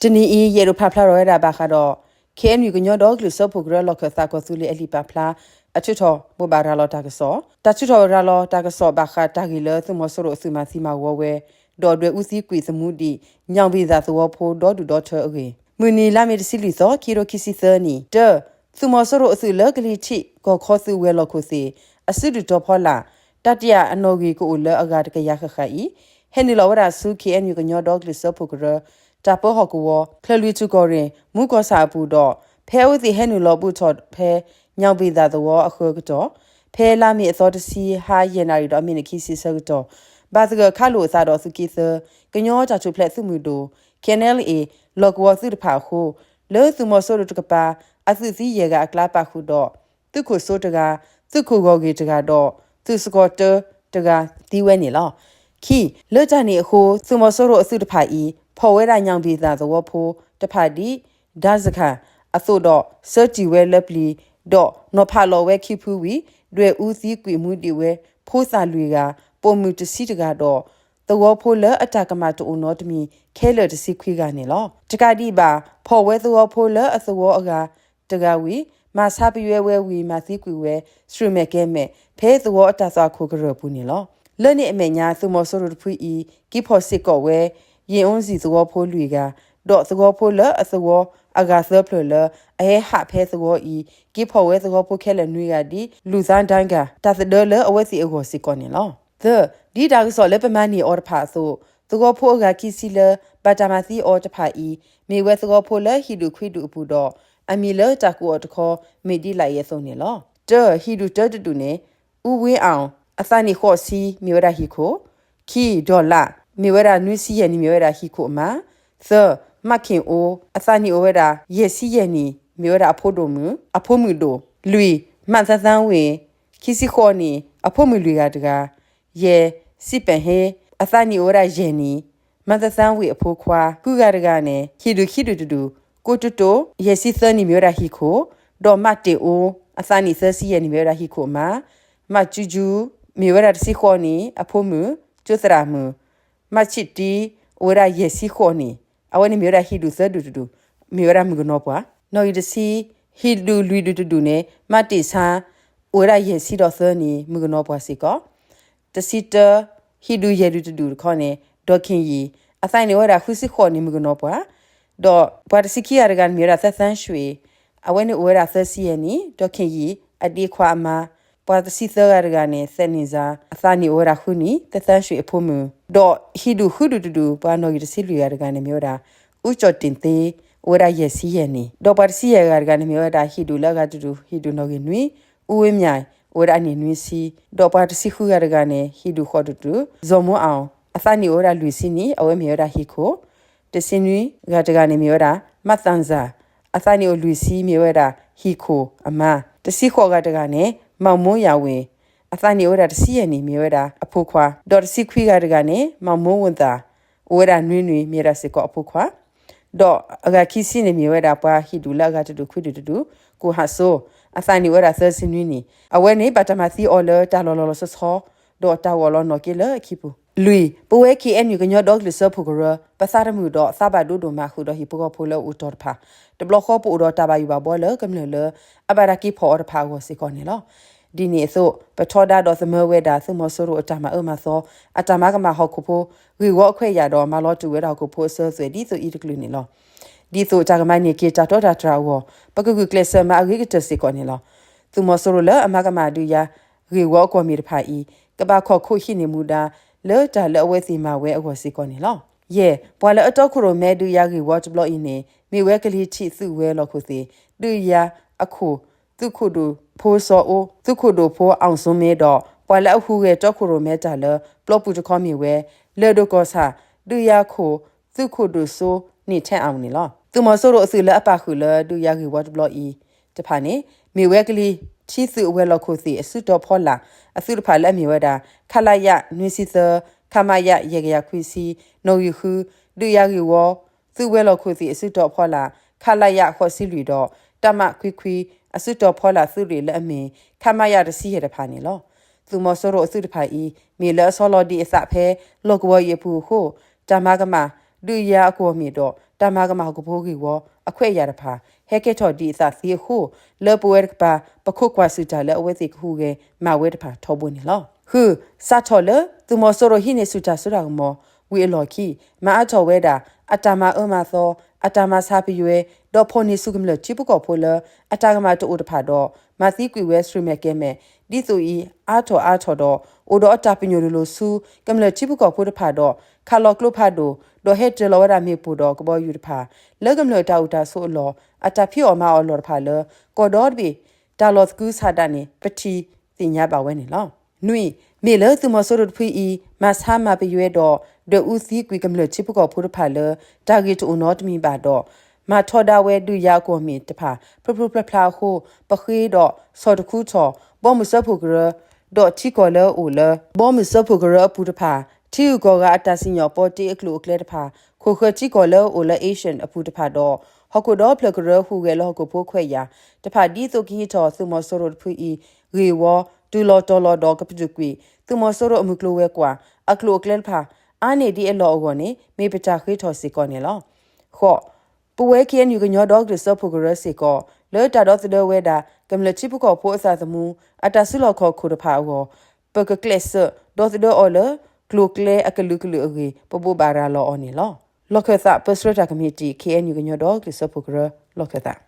တနံၤအံၤ ယအဲၣ်ဒိးဖးဖျါထီၣ်ဝဲဒၣ်ဘၣ်ဃးဒီး ခ့ၣ်အဲၣ်ယူၣ် ကညီဒီကလုာ်စၢဖှိၣ်ကရၢ လီၢ်ခၢၣ်သးကီၢ်သူလ့ၤအလံာ်ပာ်ဖျါ အထုးထီၣ်ဘိးဘၣ်ရၤလီၤတၢ်ကစီၣ်, တၢ်ထုးထီၣ်ရၤလီၤတၢ်ကစီၣ်ဘၣ်ဃးတၢ်ဂ့ၢ်လၢသုးမီၤစိရိၤအသုးမၤသံမၤဝီဝဲ ဒီးဒွဲၣ်အူသံကွံာ်သမူဒံး ညောင်ပင်သာ သဝီဖိဒီဒူၣ်ဒီထၢအဂ့ၢ်, မုၢ်နံၤလါမ့ၤတဆံလွံၢ်သီ ခံကထိခံဆံသၢနံၣ်, တၢ, သုးမီၤစိရိၤအသုးလၢကလံၤထံးကီၢ်ခီသုးဝဲၤလီၢ်ခိၣ်သ့ၣ် အစုဒုၣ်တီၤဖီလာ် တတိယအနီၣ်ဂံၢ်ကအိၣ်လၢအဂၤတကယၤဃၣ်ဃၣ်အံၤ ဟဲနုာ်လီၤဝဲဒၣ်ဆူ ခ့ၣ်အဲၣ်ယူၣ် ကညီဒီကလုာ်စၢဖှိၣ်ကရၢ တၢ်ပၢဟီၣ်ကဝီၤ ချၢၣ်လွံၢ်ထူၣ်ကီၢ်ရ့ၣ် မူကီၢ်ဆၣ်အပူၤဒီး ဖဲအဝဲသ့ၣ်ဟဲနုာ်လီၤဘူးထီၣ်ဖဲ ညောင်ပင်သာ သဝီအဃၢၤကတီၢ် ဖဲလါမ့ၤအသီတဆံ ဟါယဲၢ်နၣ်ရံၣ်ဒီး မံးနံးခံဆံဆၢကတီၢ် ဘၣ်သဂၢၢ်ခးလိာ်အသးဒီးသုးက့သၢ ကညီတၢ်ထူၣ်ဖျဲးသုးမုၢ်ဒိၣ် ခ့ၣ်အဲၣ်ယူၣ် လီၢ်ကဝီၤသုးတဖၣ်အဃိ လၢသုးမီၤစိရိၤတကပၤ အသုးသံယဲၢ်ဂၤအကျါပာ်ဃုာ်ဒီး သုးခိၣ်စိတဂၤ, သုးခိၣ်ဂီၢ်ဂ့ၢ်တဂၤဒီး သုးစကီၤတၢတဂၤသံဝဲန့ၣ်လီၤ. ခံ, လၢတၢ်န့ၣ်အဃိ သုးမီၤစိရိၤအသုးတဖၣ်အံၤ ဖီၣ်ဝဲဒၣ်ညောင်ပင်သာ သဝီဖိတဖၣ်ဒ် ဒါဇခၣ် အသိးဒီး ဆၢတံၢ်ဝဲလၢပျံၤ ဒီးနီၤဖးလီၤဝဲခံဖုဝံၤ ဒွဲၣ်အူသံကွံာ်မူဒံးဝဲ ဖိသၣ်လွံၢ်ဂၤ, ပိာ်မုၣ်တဆံတဂၤဒီး သဝီဖိလၢအတၢ်ကမၣ်တအိၣ်နီတမံၤခဲလၢာ်တဆံခွံဂၤန့ၣ်လီၤ. တကးဒံးဘၣ် ဖီၣ်ဝဲသဝီဖိလၢအသဝီအဂၤတဂၤဝံၤ မၤဆါပယွဲဝဲဝံၤ မၤသံကွံာ်ဝဲ ဆှုၣ်မဲာ်ကဲမဲာ် ဖဲသဝီအတၢ်သွၣ်ခိၣ်ကရၢၢ်ပူၤန့ၣ်လီၤ. လၢန့ၣ်အမဲာ်ညါ သုးမီၤစိရိၤတဖုအံၤ က့ၤဖီၣ်စ့ၢ်ကီးဝဲ ယ့ၣ်အူစံၣ်သဝီဖိလွံၢ်ဂၤ, ဒီးသဝီဖိလၢအသဝီအဂၤသၢဖျၢၣ်လၢ အဟဲဟးဖဲသဝီအံၤ က့ၤဖီၣ်ဝဲသဝီဖိခဲလၢာ်နွံဂၤဒ် လူၢ်သါဒၣ်ဂၤ တၢ်သဒၢလၢအဝဲသ့ၣ်အဂီၢ်စ့ၢ်ကီးန့ၣ်လီၤ. သၢ, ဒ်တၢ်ကစီၣ်လၢပမၤန့ၢ်အီၤတဖၣ်အသိး, သဝီဖိအဂၤခံဆံလၢ ဘၣ်တၢ်မၤသံအီၤတဖၣ်အံၤ မ့ၢ်ဝဲသဝီဖိလၢဟံၣ်ဒူၣ်ခွံဒူၣ်အပူၤဒီး အမံၤလၢတၢ်ကိးအီၤတခီ မ့ၢ်ဒ်လာ်အံၤအသိးန့ၣ်လီၤ. တၢ, ဟံၣ်ဒူၣ်တၢတဒူၣ်န့ၣ် အူဝ့အီၣ် အသးနံၣ်ဃိးဆံ မ့ၢ်ဝဲဒၣ်ဟံၣ်ခိၣ်, ခံ, ဒီးလၣ် မ့ၢ်ဝဲဒၣ်နွံဆံယဲၢ်နံၣ် မ့ၢ်ဝဲဒၣ်ဟံၣ်ခိၣ်အမါ, သၢ, မၣ်ခ့ၣ်အိ အသးနံၣ်အိၣ်ဝဲဒၣ် ယဲၢ်ဆံယဲၢ်နံၣ် မ့ၢ်ဝဲဒၣ်အဖိဒိၣ်မုၣ် အဖိမုၣ်ဒိၣ်, လွံၢ်, မၣ်သၢသၢဝ့ၢ် ခံဆံဃိးနံၣ် အဖိမုၣ်လွံၢ်ဂၤတဂၤ, ယဲၢ်, စံးပဟ့ အသးနံၣ်အိၣ်ဝဲဒၣ်ယဲၢ်နံၣ် မၣ်သၢသၢဝ့ၢ်အဖိခွါ, ဃုဂၤတဂၤန့ၣ် ဟံၣ်ဒူၣ်ခံဒူၣ်တဒူၣ်, ကိတိတိ ယဲၢ်ဆံသၢနံၣ် မ့ၢ်ဝဲဒၣ်ဟံၣ်ခိၣ်, ဒီးမၣ်တ့ၢ်အိ အသးနံၣ်သၢဆံယဲၢ်နံၣ် မ့ၢ်ဝဲဒၣ်ဟံၣ်ခိၣ်အမါ, မၣ်ကၠူကၠူ မ့ၢ်ဝဲဒၣ်တဆံဃိးနံၣ် အဖိမုၣ် ကၠိသရၣ်မုၣ်, မၣ်ဆံးတံ အိၣ်ဝဲဒၣ်ယဲၢ်ဆံဃိးနံၣ်, အဝဲန့ၣ်မ့ၢ်ဝဲဒၣ်ဟံၣ်ဒူၣ်သၢဒူၣ်တဒူၣ်, မ့ၢ်ဝဲဒၣ်မုၣ်ကနီၤပှၤ, နီၣ်ဂံၢ်တဆံ ဟံၣ်ဒူၣ်လွံၢ်ဒူၣ်တဒူၣ်န့ၣ် မၣ်တ့ၢ်ဆါ အိၣ်ဝဲဒၣ်ယဲၢ်ဆံဒီးသၢနံၣ် မုၣ်ကနီၤပှၤစ့ၢ်ကီး, တဆံတၢ ဟံၣ်ဒူၣ်ယဲၢ်ဒူၣ်တဒူၣ်တခီန့ၣ် ဒီးခ့ၣ်ယံၣ် အသးနံၣ်အိၣ်ဝဲဒၣ်ဃုဆံဃိးနံၣ် မုၣ်ကနီၤပှၤ, ဒီးပှၤတဆံခံဂၤတဂၤန့ၣ်မ့ၢ်ဝဲဒၣ်သၢသၢရွှ့ၣ်, အဝဲန့ၣ်အိၣ်ဝဲဒၣ်သၢဆံယဲၢ်နံၣ်, ဒီးခ့ၣ်ယံၣ် အဒ့ခွါအမါ, ပှၤတဆံသၢဂၤတဂၤန့ၣ် သဲးနံၣ်စါ အသးနံၣ်အိၣ်ဝဲဒၣ်ဃုနံၣ် သၢသၢရွှ့ၣ်အဖိမုၣ်, ဒီးဟံၣ်ဒူၣ်ဃုဒူၣ်တဒူၣ် ပှၤနီၣ်ဂံၢ်တဆံလွံၢ်ဂၤတဂၤန့ၣ်မ့ၢ်ဝဲဒၣ် အူကၠီၣ်တ့ၣ်သ့ အိၣ်ဝဲဒၣ်ယဲၢ်ဆံယဲၢ်နံၣ်, ဒီးပှၤတဆံယဲၢ်ဂၤတဂၤန့ၣ်မ့ၢ်ဝဲဒၣ်ဟံၣ်ဒူၣ်လၢအဂၤတဒူၣ် ဟံၣ်ဒူၣ်နီၣ်ဂံၢ်နွံ အူဝ့မၠဲၣ် အိၣ်ဝဲဒၣ်အနံၣ်နွံဆံ, ဒီးပှၤတဆံဃုဂၤတဂၤန့ၣ် ဟံၣ်ဒူၣ်ဃိးဒူၣ်တဒူၣ် စီၤမိအီၣ် အသးနံၣ်အိၣ်ဝဲဒၣ်လွံၢ်ဆံနံၣ် အဝဲမ့ၢ်ဝဲဒၣ်ဟံၣ်ခိၣ်, တဆံနွံဂၤတဂၤန့ၣ်မ့ၢ်ဝဲဒၣ် မၣ်သၣ်စၣ် အသးနံၣ်အိၣ်လွံၢ်ဆံ မ့ၢ်ဝဲဒၣ်ဟံၣ်ခိၣ်အမါ, တဆံဃိးဂၤတဂၤန့ၣ် မၢ်မိၢ်ယၤဝ့ၢ် အသးနံၣ်အိၣ်ဝဲဒၣ်တဆံယဲၢ်နံၣ် မ့ၢ်ဝဲဒၣ်အဖိခွါ, ဒီးတဆံခွံဂၤတဂၤန့ၣ် မၢ်မိၢ်ဝ့ၢ်သၣ် အိၣ်ဝဲဒၣ်နွံနွံ မ့ၢ်ဝဲဒၣ်စ့ၢ်ကီးအဖိခွါ, ဒီးအဂၤခံဆံန့ၣ်မ့ၢ်ဝဲဒၣ်ပှၤဟံၣ်ဒူၣ်လၢအဂၤတဒူၣ်ခွံဒူၣ်တဒူၣ် ကိၣ်ဟးစိ အသးနံၣ်အိၣ်ဝဲဒၣ်သၢဆံနွံနံၣ်, အဝဲန့ၣ်ဘၣ်တၢ်မၤသံအီၤလၢတၢ်လီၢ်လီၤလီၤဆီဆီ ဒီးတၢ်ဂီၤလီၤနီၣ်က့လၢအခံပူၤ, လွံၢ်, ပဝဲ ခ့ၣ်အဲၣ်ယူၣ် ကညီဒီကလုာ်စၢဖှိၣ်ကရၢ ပသးတမုာ်ဒီးသးဘၣ်ဒိဒိၣ်မးဃုာ်ဒီးဟံၣ်ဖိဃီဖိလၢအအိၣ်တီၢ်တဖၣ်, တဘျီဃီပအိၣ်ဒီးတၢ်ဘၣ်ယိၣ်ဘၣ်ဘှီလၢကမျၢၢ်လၢ အဘၣ်တၢ်က့ၤဖီၣ်အီၤတဖၣ်အဂီၢ်စ့ၢ်ကီးန့ၣ်လီၤ. ဒ်န့ၣ်အသိး ပထီဒါဒီးသမၢဝဲဒၣ် သုးမီၤစိရိၤအတၢ်မၤအၢမၤသီ အတၢ်မၤကမၣ်ဟီၣ်ခိၣ်ဖိ ဂ့ၢ်ဝီအခွဲးယာ်ဒီး မၤလီၤတုၤဝဲဒၣ်ဟီၣ်ခိၣ်ဖိအစၢၤအသွဲၣ်ဒ်သိးအံၤတကလုာ်န့ၣ်လီၤ. ဒ်သိးတၢ်ကမၤန့ၢ်က့ၤတၢ်တီတၢ်တြၢ်အဂီၢ် ပကဂုာ်ကျဲးစၢးမၤအဂ့ၤကတၢၢ်စ့ၢ်ကီးန့ၣ်လီၤ. သုးမီၤစိရိၤလၢအမၤကမၣ်ဒုးယၤဂ့ၢ်ဝီအကွီၢ်မ့ၢ်တဖၣ်အံၤ ကဘၣ်ခီၣ်ခိၣ်ဟံးန့ၢ်မူဒါ လၢတၢ်လၢအဝဲသ့ၣ်မၤဝဲအဂီၢ်စ့ၢ်ကီးန့ၣ်လီၤ. ယဲၢ်, ပှၤလၢအတီခိၣ်ရိၣ်မဲဒုးယၤဂ့ၢ်ဝီတဘျီအံၤန့ၣ် မ့ၢ်ဝဲကလံၤထံးသုးဝဲၤလီၢ်ခိၣ်သ့ၣ် ဒုးယၤအခိၣ် သုးခိၣ်ဒိၣ်ဖိစီၤအိ သုးခိၣ်ဒိၣ်ဖိ အောင်ဇော်မင်း ဒီး ပှၤလၢအဟူးဂဲၤတီခိၣ်ရိၣ်မဲတၢ်လၢ ပျီပူၤတခီမ့ၢ်ဝဲ လၢၢ်ဒိၣ်ကီၢ်ဆၣ် ဒုးယၤခိၣ် သုးခိၣ်ဒိၣ်စိ န့ၢ်ထဲအါမူး န့ၣ်လီၤ. သုးမီၤစိရိၤအသုးလၢအပာ်ဃုာ်လၢဒုးယၤဂ့ၢ်ဝီတဘျီအံၤတဖၣ်န့ၣ် မ့ၢ်ဝဲကလံၤထံးသုးဝဲၤလီၢ်ခိၣ်သ့ၣ်အစုတီၤဖီလာ် အသုးတဖၣ်လၢအမ့ၢ်ဝဲဒၣ် ခလရ နွံဆံသၢ, ခမရ ယဲၢ်ကယၤခွံဆံ, နီၣ်ဂံၢ်ဃု, ဒုးယၤဂ့ၢ်ဝီ သုးဝဲၤလီၢ်ခိၣ်သ့ၣ်အစုတီၤဖီလာ် ခလရ ဃိးဆံလွံၢ် ဒီး တပ်မ ခွံခွံ အစုတီၤဖီလာ်သုးရ့ၣ်လၢအမ့ၢ် ခမရ တဆံယဲၢ်တဖၣ်န့ၣ်လီၤ. သုးမီၤစိရိၤအသုးတဖၣ်အံၤ မ့ၢ်လၢအဆီလီၤဒံးအသးဖဲ လီၢ်ကဝီၤအံၤအပူၤအဃိ တၢ်မၤကမၣ် ဒုးယၤအကွီၢ်မ့ၢ်ဒီး တၢ်မၤကမၣ်ဟီၣ်ခိၣ်ဖိဂ့ၢ်ဝီအခွဲးအယာ်တဖၣ် ဟဲကဲထီၣ်ဒံးအသးသ့အဃိ, လၢပဝဲတကပၤ ပခိးကွၢ်စူၢ်တၢ်လၢအဝဲသ့ၣ်ကဟူးဂဲၤမၤဝဲတဖၣ်ထီဘိန့ၣ်လီၤ. ဃု, စးထီၣ်လၢသုးမီၤစိရိၤဟံးန့ၢ်ဆူၣ်တၢ်စိတၢ်ကမီၤဝံၤအလီၢ်ခံ မၤအါထီၣ်ဝဲဒၣ် အတၢ်မၤအၢမၤသီ, အတၢ်မၤဆါပယွဲ, ဒီးဖီၣ်န့ၢ်ဆူၣ်ကမျၢၢ်ထံဖိကီၢ်ဖိလၢ အတၢ်ကမၣ်တအိၣ်တဖၣ်ဒီး မၤသံကွံာ်ဝဲဆှၢမဲာ်ကဲမဲာ် ဒ်သိးအံၤ အါထီၣ်အါထီၣ်ဒီး အိၣ်ဒီးအတၢ်ပညိၣ်လိၤလိၤဆူ ကမျၢၢ်ထံဖိကီၢ်ဖိတဖၣ်ဒီး ခးလီၤကျိဖးဒိၣ် ဒီးဟဲတၢၤလီၤဝဲဒၣ်မ့ၣ်ပိၢ်ဒီးကဘီယူၤတဖၣ် လၢကမျၢၢ်တၢ်အိၣ်တၢ်ဆိးအလီၢ် အတၢ်ဖံးအီၣ်မၤအီၣ်အလီၢ်တဖၣ်လၢ ကီၢ်ဒီတဘ့ၣ် တၢ်လီၢ်သကုၤဆးဒးန့ၣ် ပထံၣ်သ့ၣ်ညါဘၣ်ဝဲန့ၣ်လီၤ. နွံ, မ့ၢ်လၢသုးမီၤစိရိၤတဖုအံၤ မၤဆါမၤပယွဲဒီး ဒွဲၣ်အူသံကွံာ်ကမျၢၢ်ထံဖိကီၢ်ဖိတဖၣ်လၢ တၢ်ဂ့ၢ်တအိၣ်နီတမံၤဘၣ်ဒီး မၤထီဒါဝဲဒုးယၤအကွီၢ်မ့ၢ်တဖၣ် ဖျိဖျိဖျါဖျါအဃိ, ပဃ့ဒီးဆီၣ်တခူထီၣ် ဘီမုၢ်စၢဖှိၣ်ကရၢ ဒီးထံကီၢ်လၢအအိၣ်လၢ ဘီမုၢ်စၢဖှိၣ်ကရၢအပူၤတဖၣ်, ထံဂုၤကီၢ်ဂၤအတၢ်စံၣ်ညီၣ်ပီတ့အကျိၤအကျဲတဖၣ်, ခိၣ်ဃၢၤထံကီၢ်လၢအအိၣ်လၢ Asian အပူၤတဖၣ်ဒီး ဟီၣ်ခိၣ်ဒီဖျၢၣ်ကရၢဟူးဂဲၤလၢဟီၣ်ခိၣ်ဖိခွဲးယာ်တဖၣ် ဒ်သိးကဟံးထီၣ်သုးမီၤစိရိၤတဖုအံၤ ဂ့ၢ်ဝီ တုၤလီၤတီၤလီၤဒီးကပတုာ်ကွံာ် သုးမီၤစိရိၤအမုၢ်ကျိၤဝဲၤကွာ် အကျိၤအကျဲတဖၣ် အါန့ၢ်ဒ်အလီၢ်အဂီၢ်န့ၣ် မ့ၢ်ပတၢ်ဃ့ထီၣ်စ့ၢ်ကီးန့ၣ်လီၤ. ဃိး, ပဝဲ ခ့ၣ်အဲၣ်ယူၣ် ကညီဒီကလုာ်စၢဖှိၣ်ကရၢစ့ၢ်ကီး လၢတၢ်ဒီသဒၢဝဲဒၣ် ကမျၢၢ်ထံဖိကီၢ်ဖိအသးသမူ အတၢ်စုလီၢ်ခီၣ်ခိၣ်တဖၣ်အဂီၢ် ပကကျဲးစၢးဒီသဒၢအီၤလၢ ကျိၤကျဲအကလုာ်ကလုာ်အဂ့ၢ် ပဘိးဘၣ်ရၤလီၤအီၤန့ၣ်လီၤ. လီၢ်ခၢၣ်သး ပၢဆှၢတၢ်ကမံးတံာ် ခ့ၣ်အဲၣ်ယူၣ် ကညီဒီကလုာ်စၢဖှိၣ်ကရၢ လီၢ်ခၢၣ်သး